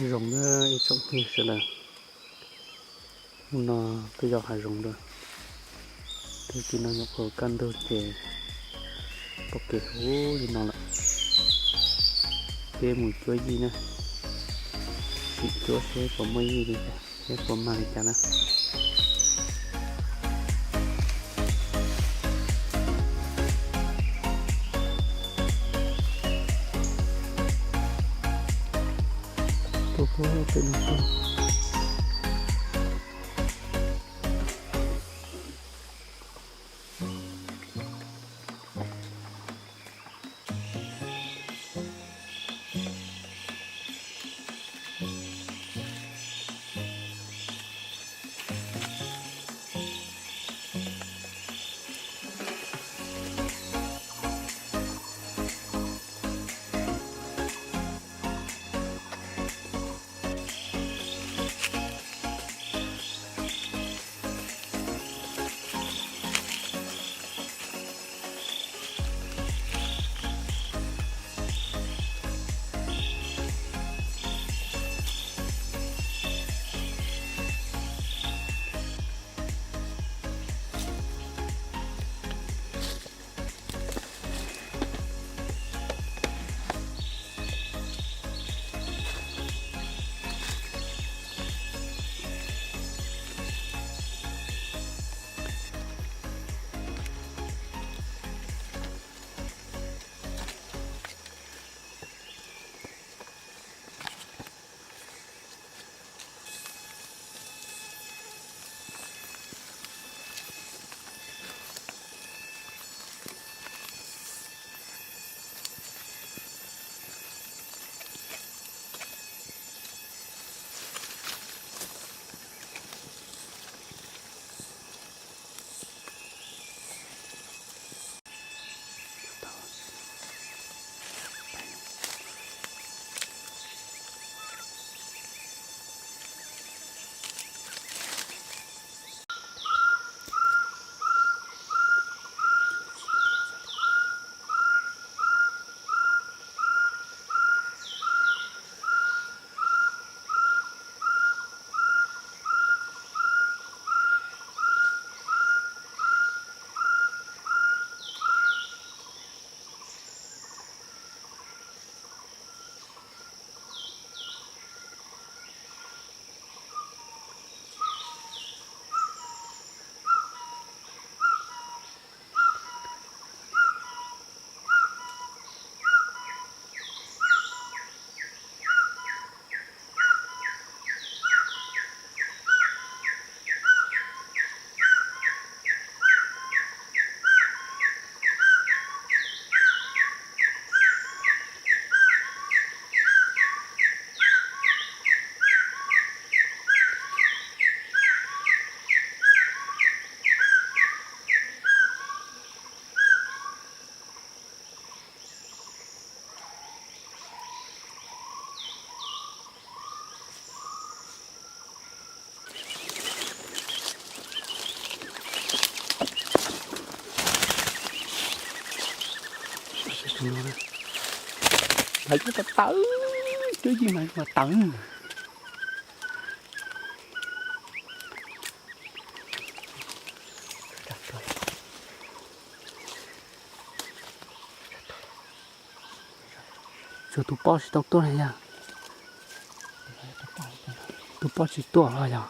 Zoo na ib tsoom phooj ywg sawv daws, hnub no peb yog hav zoov dua, twb tsis no nyuam qhuav kaj ntug ces pom kev huv li no lawm. Peb mus cuab yij na, sim cuab seb puas muaj yij li cas, seb puas mag li cas na. Lawv kuj tawv tawv, cuab yij mas mas tawv. Tsuas tus poj tsis tau tuaj na yog? Tus poj tsis tuaj los yog?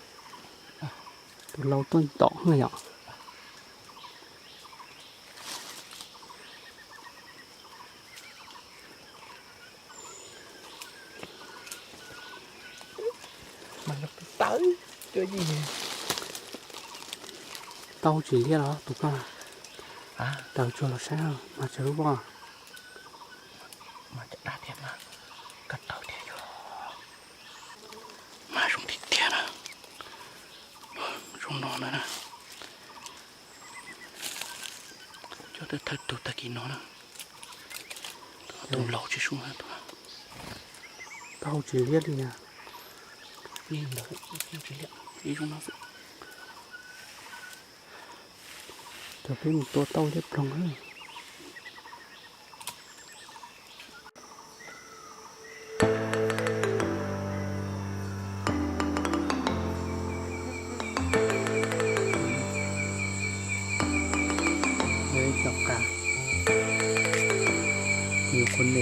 Tus laus tuaj ntom na yog? Mas tawv, cuab yij, tau tsis liab los tus koj. Raws tsuag los saib mas tsaws lub voj. Mas cov dab thiab mas, koj tawv thiab yog, mas zoo tiag tiag na. Zoo no na, cov thawj tug tag kis no na. Tus laus tsis zoo na, tus no tau tsis liab li na. Ib ntawd tsis liab, ib zoo no xwb. Cov peb mus tua tau liab ploog na.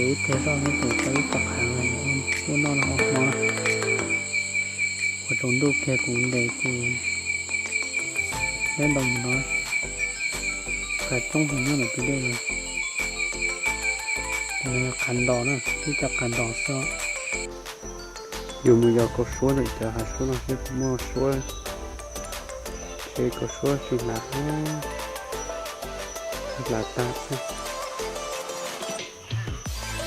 Ib pliag zoj xwb ces tau ib co qhav ua noj no ua hmo na. Ua tsaus ntuj kiag kuv ntes ces deb ntau mus no, qhav coob heev nyob ntawm tus dej no. Qhav ntos na, ib co qhav ntos xwb. Yus mus yos kaus suab ntawm cov hav suab no seb puas muaj suab, ces kaus suab tsis hlav, tsis hlav tag xwb.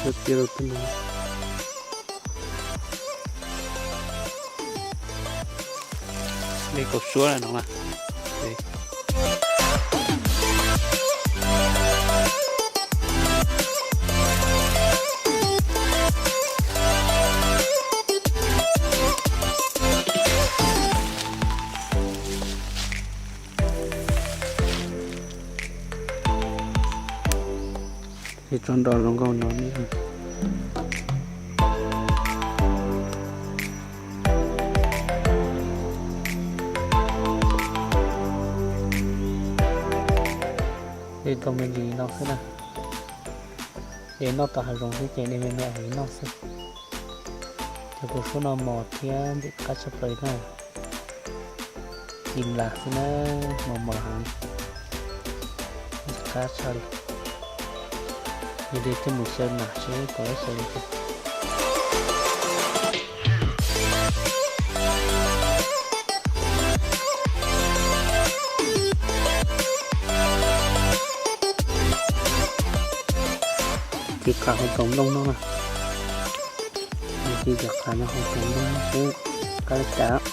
Suab tiab rau twb no. Dej kaus suab no mas. Ces tso nrov zoo nkauj no. Ces tau me ntsis no xwb na. Ces noj tau hav zoov xwb ces de me me li no xwb. Cov kaus suab no mos thiab ntxim qab tshaj plaws na. Ci nplas xwb na, mos mos heev, ntxim qab tshaj li. Yog li coj mus xyaw nas seb puas xyaw li cas. Tiv qhav hauv kaus nplooj no na. Tiv cov qhav no hauv kaus nplooj no xwb, qab li cas.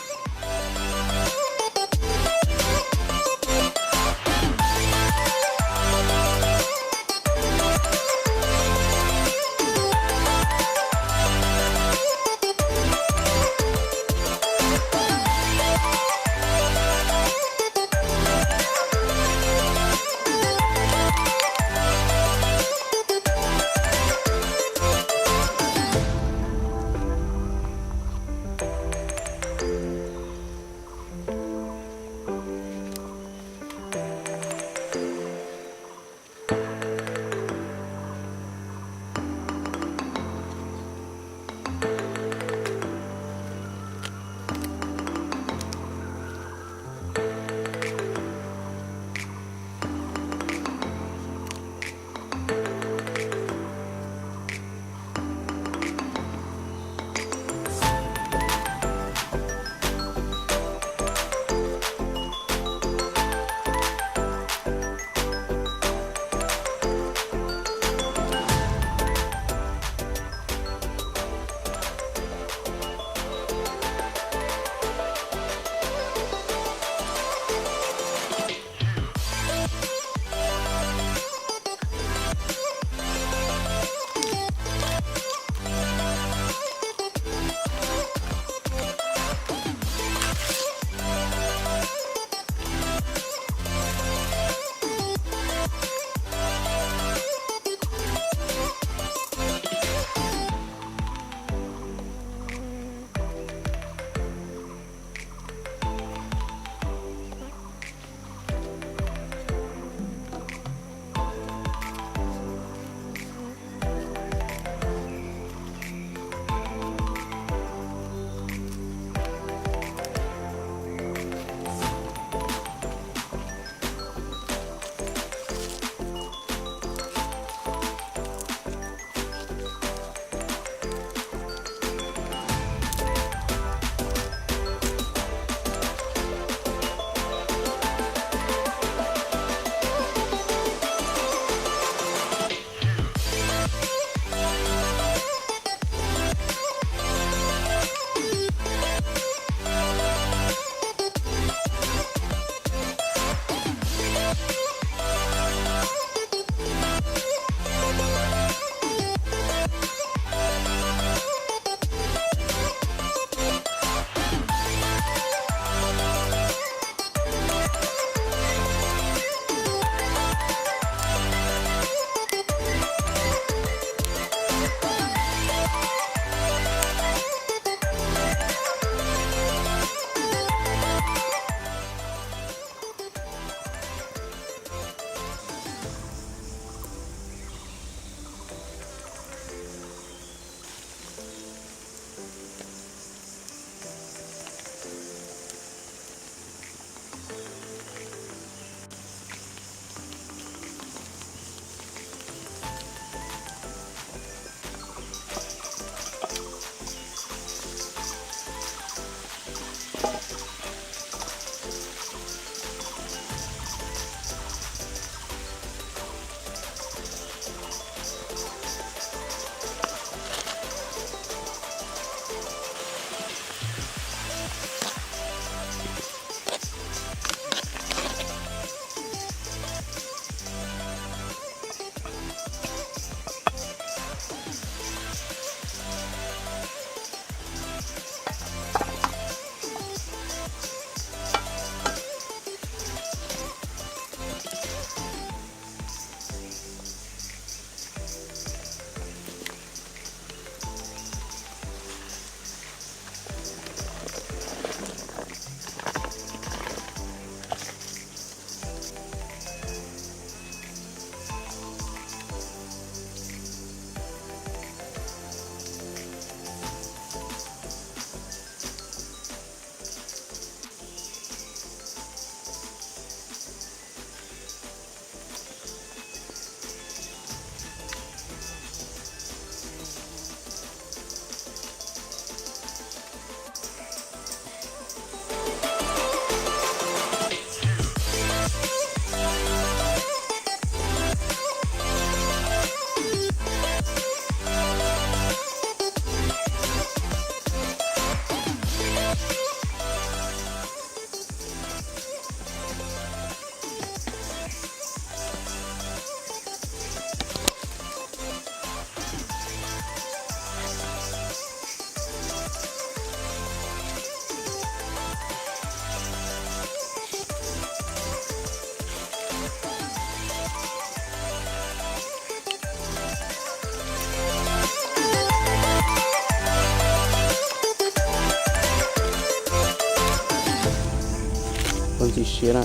txiv siav na,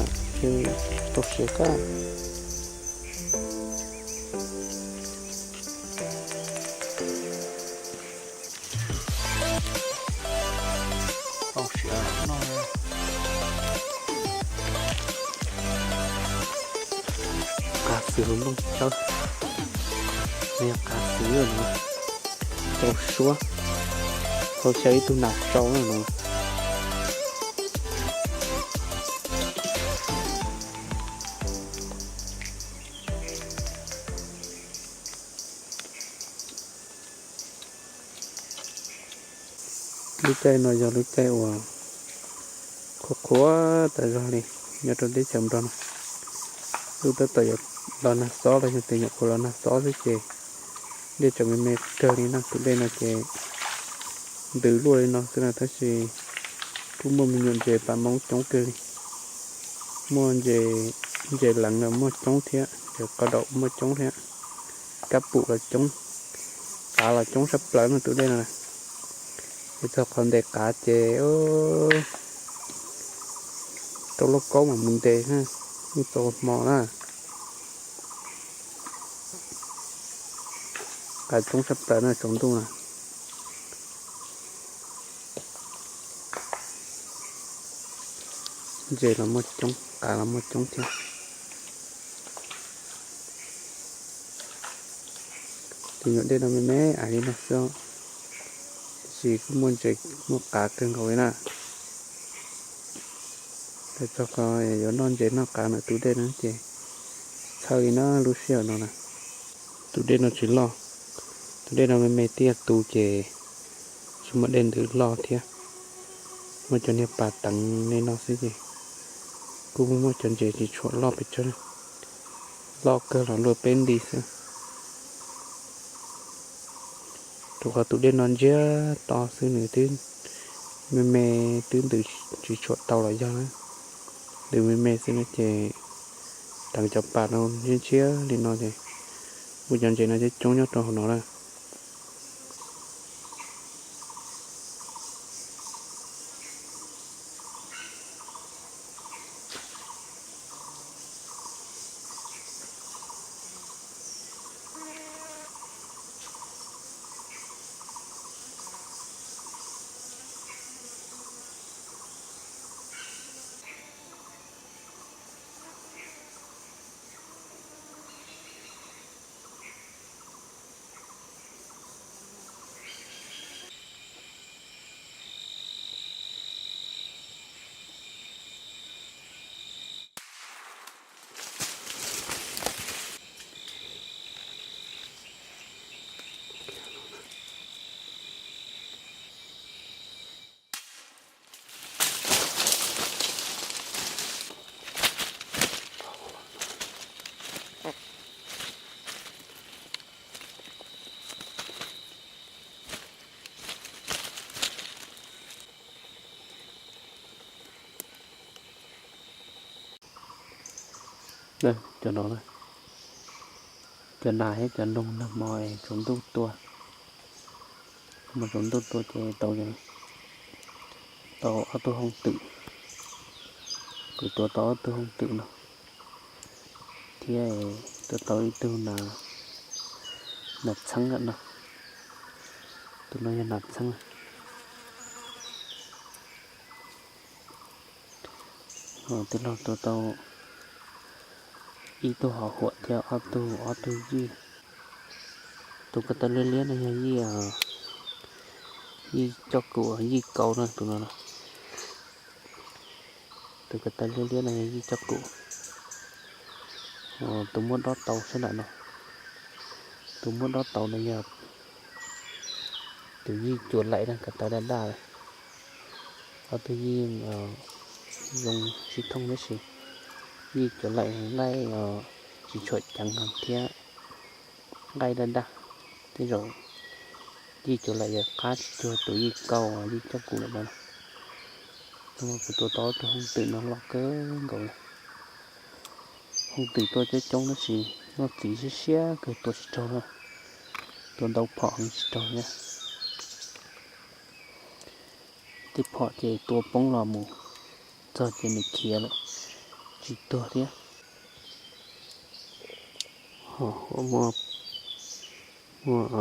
tau siav kawg. Tau siav no. Qav xwb hauv nplooj tsawb, nws yog qav xwb no, tsau suab, tau xyaw ib tug nas tsau no. Lub caij no yog lub caij uas qhuav qhuav tas zog li nyob rau teb chaws Nplog no. Lub tab tom yuav los nag xob los yog tias nyuam qhuav los nag xob xwb ces dej tseem me me kawg li na. Tus dej no ces ntws luaj li no xwb na, tab sis kuj muaj me nyuam ntses pas moob coob kawg li. Muaj ntses, ntses leev los muaj coob thiab, ntses qos daum muaj coob thiab, kab pum los coob, qav los coob sab plaws na tus dej no. Es txog qhov ntes qav ces rau lauj kaub mam mus ntes, yeej txaus hmo na. Qav coob sab plaws na tsaus ntuj na. Ntses los muaj coob, qav los muaj coob thiab. Ces nyuam dej no me me ais li no xwb, tiam sis kuj muaj ntses muaj qav kawg nkaus li na. Txog qhov yuav noj ntses noj qav ntawm tus dej no ces txhawj li na lub sij hawm no na. Tus dej no tsis loj, tus dej no me me tib yam tus ces tsis muaj dej ntws loj thiab. Muaj cov niag pas teev li no xwb ces kuj muaj cov ntses tsis tshua loj pes tsawg, loj kawg los luaj peb nti xwb. Rau qhov tus dej no ntsiag to xwb, nws twb me me, twb ntws tsis tshua tau los yog na. Ntws me me xwb no ces teev cov pas no ntsiag ntsiag li no ces muaj cov ntses no coob coob nyob rau hauv no na. Cov no, cov nas thiab cov noog nag hmo es tsaus ntuj tua, hmo tsaus ntuj tua ces tau, tau ob tug hooj twm, kuv tua tau ob tug hooj twm no, thiab tua tau ib tug nas txheeb lawm no, tus no yog nas txheeb. Tij laug tua tau ib tug hom huam thiab ob tug, ob tug yij. Tus ko taw liab liab no yog yij, yij coj kum, yij kaus na tus no. Tus ko taw liab liab no yog yij coj kum. Tus muab dob tau sab nram no, tus muab dob tau no yog tus yij cuam laim na, ko taw daj daj. Ob tug yij zoo sib thooj tab sis yij cuam laim nqaij tsis tshua ceev thiab nqaij daj daj. Tej zaum yij cuam laim yuav qab tsis cuag tus yij kaus yij coj kum lawm no. Kuv tua tau tus hooj twm no loj kawg nkaus li. Hooj twm tua coob coob tab sis noj txiv siab siab kawg tua tsis raug na. Tua ntau phom heev tsis raug thiab. Tej phom ces tua poob los mus txog ces nws khiav lawm. tsis tuag thiab. Ho huam muaj, muaj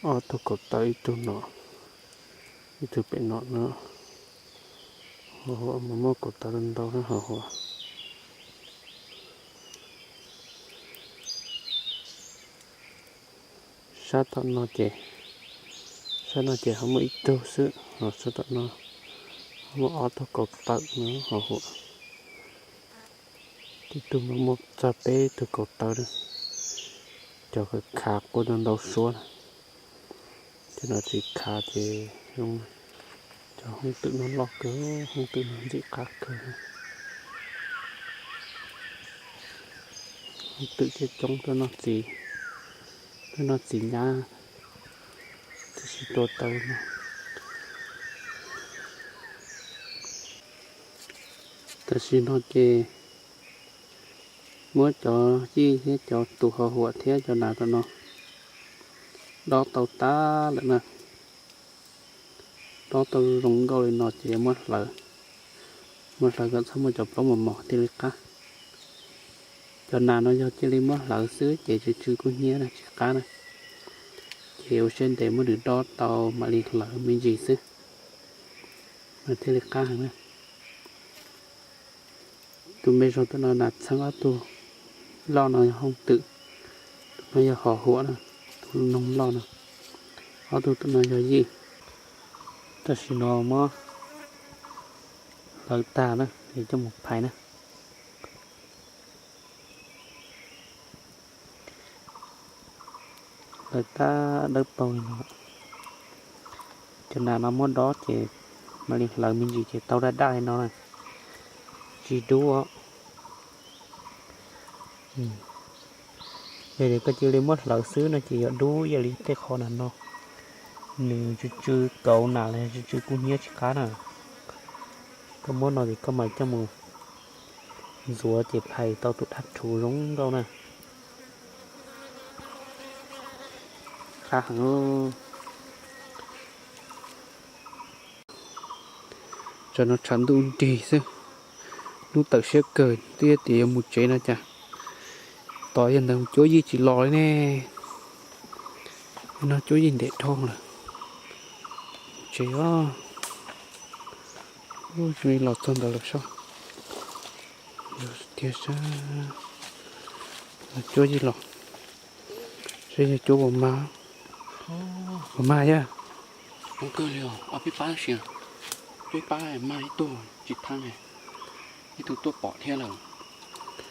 ob tug kaus taw, ib tug no, ib tug pem no na. Ho huam mas muaj kaus taw ntau na ho huam. Sab tom no ces, sab no ces ho muaj ib tug xwb, ho sab tom no ho muaj ob tug kaus taw no ho huam. Tib tug no muaj txog peb tug kaus taw na. Cov khav khav quaj ntau ntau suab na. Cov no tsis khav ces zoo. Cov hooj twm no loj kawg, hooj twm no ntxim qab kawg. Hooj twm coob coob tuaj noj txiv, tuaj noj txiv nyab, twb tsis tua tau no. Tam sim no ces muab cov yij thiab cov tus ho huam thiab cov nas tom no dob tau tag lawm na. Dob tau zoo nkauj li no ces yuav muab hlawv, muab hlawv kom txhob muaj cov plaub mos mos thiaj li qab. Cov nas no yog cia li muab hlawv xwb ces tsw tsw kub hnyiab na tsis qab na. Ces ua siab ntev muab nws dob tau mam li hlawv me ntsis xwb, mas thiaj li qab heev na. Tus me zog tom no nas txheeb, ob tug loj no yog hooj twm, tus no yog ho huam na, tus noog loj no, ob tug tom no yog yij. Tam sim no muab hlawv tag na es coj mus phais na. Hlawv tag dawb paug li no. Cov nas no muab dob ces mam li hlawv me ntsis ces tau daj daj li no na, tsis dub os. Yog tias koj cia li muab hlawv xwb no ces yuav dub ib yam li tej qho nas no, nws tsw tsw kauv nas los tsw tsw kub hnyiab tsis qab na. Koj muab no ces koj mam coj mus ntxuav ces phais tau tus dab rhuv zoo nkauj na. Qab heev. Tsam no tshav ntuj nrig xwb, hnub tawm siab kawg twb tias yuav mus tsev no cas tos yog ntawd cuab yij tsis los li ne. No cuab yij ntev dhau lawm. Tsev os. Zoo li los txog ntawd lawm soj. Tiag sab, cuab yij los. Saib yog cuab puas mag. Puas mag yog? Ua kawg li os, ob peb pab tab sis, cuab ib pab mag ib tug tsis thab ne, ib tug tuaj pom thiab lawm.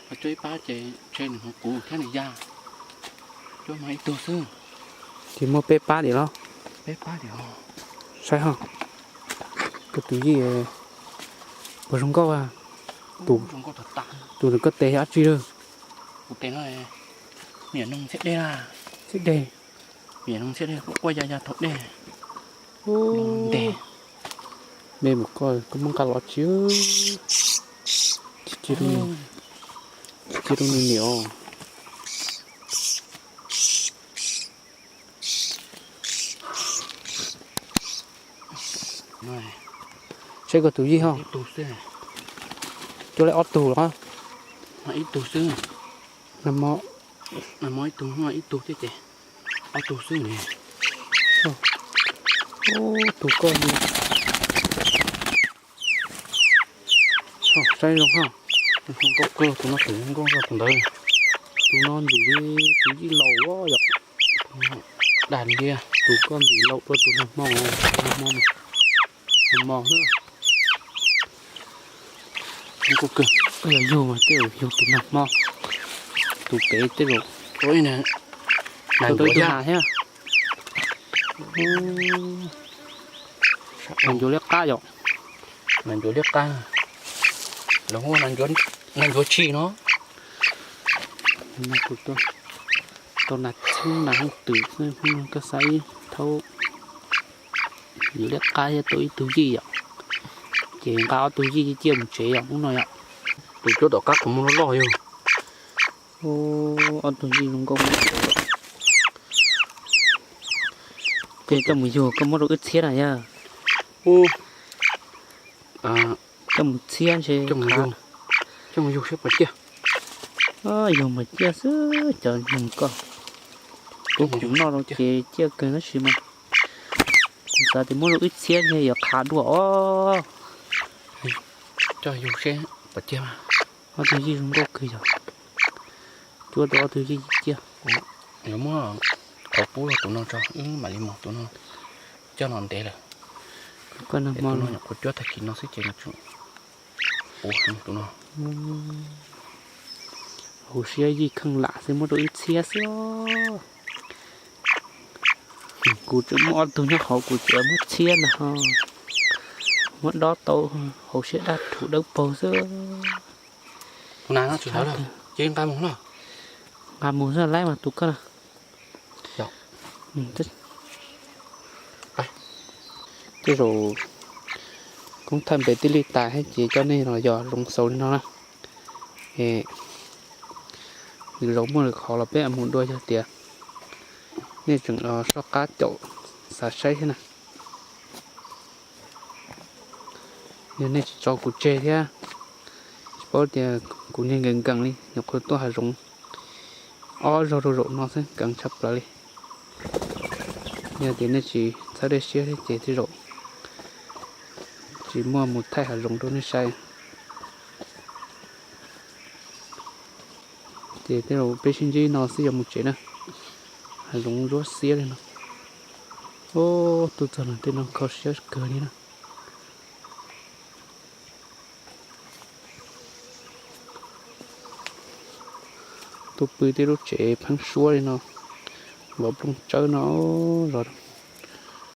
Ho cuab ib pab ces ntshe nws hnov kuv thiab nws ya. Cuab mag ib tug xwb. Ces muaj peb pab diam los? Peb pab diam. Saib ho, koj tus yij puas zoo nkauj a? Tus, tus nws koj tes yog dab tsi lawm? Kuv tes no, niam noog ntxhiab dej na. Ntxhiab dej. Niam noog ntxhiab dej quaj ya ya thaum dej. Ntev. Me mus koj, koj muab nqa los tsis, tsis cia rau nws, tsis cia rau nws niam os. Saib koj tus yij ho. Cuab li ob tug los? Ib tug xwb. Nag hmo, nag hmo ib tug, ib tug thiab ces ob tug xwb ne. Tus koj li. Saib zoo ha. Zoo nkauj kawg, tus no tseem zoo nkauj zog tus ntawd. Tus no ntxim li tus yij laus yom. Dag li tus koj ntxim laus dua tus nag hmo, tus nag hmo, nag hmo xwb. Zoo nkauj kawg, yog yug mas tej zaum yug tus nag hmo, tus pem tej zaum. Nas ncuav thiab. Nas ncuav liab qab yom. Nas ncuav liab qab, lawv hu nas ncuav tshis no. Kuv tau nas txheeb nas hooj twm xwb, koj xav ib thaub. Ncuav liab qab thiab tau ib tug yij yom. Ces nqa ob tug yij ciaj mus tsev yom hnub no yom. Tus cuab tom qab qhov muag loj loj yog. Ob tug yij zoo nkauj. Ces coj mus yug koj muab rau wb txhiab na yog. Coj mus txhiab ntshe coj mus yug siab pom ciaj. Yug mas ciaj xwb cov noog koj. Kuv kuv noj rau ces ciaj kawg tab sis mas kuv xav tias muab rau wb txhiab ntshe yuav qhav dua os. Coj yug seb pom ciaj mas. Ob tug yij zoo nkauj kawg yog. Cuab rau ob tug yij ciaj. Yuav muab qhauv pub rau tus no tso, wb mam li mus tus no. Coj no ntev lawm. Tus no nyuam qhuav cuab tag kis no xwb ces nws tseem puv heev tus no. Hauv siab yij kheej lam xwb muab rau wb txhiab xwb. Kuv tseem muaj ob tug nyob hauv kuv tseem muab txhiab ntag ho. Muab dob tau hauv siab dab rhuv dawb paug xwb. Tus na no tsis hlawv lawm, ces nqa mus los. Nqa mus xwb laib mas tus koj na. Tej zaum koob thaij npe tij li tas thiab ces coj nej los yos zoov xaus li no na. Es lwm zaus muaj lwm qhov los peb mus dua yog tias nej tseem soj qab caum xav saib thiab na. Yog nej tsis tso kuv tseg thiab, tsis paub tias kuv niag nkees nkees li nyuam qhuav tuaj hav zoov ob zaug rau zaum no xwb nkees tshaj plaws li. Yog tias nej tsis txhawb dej siab thiab ces tej zaum tsis muaj mus thaij hav zoov rau nej saib. Ces tej zaum peb sib ntsib no xwb yuav mus tsev na. Hav zoov ntsuab xiab li no. Ub, tuaj txog no tej no kho siab kawg li na. Tuaj pw tej lub tsev pheeb suab li no, vov plooj tsawb no zog.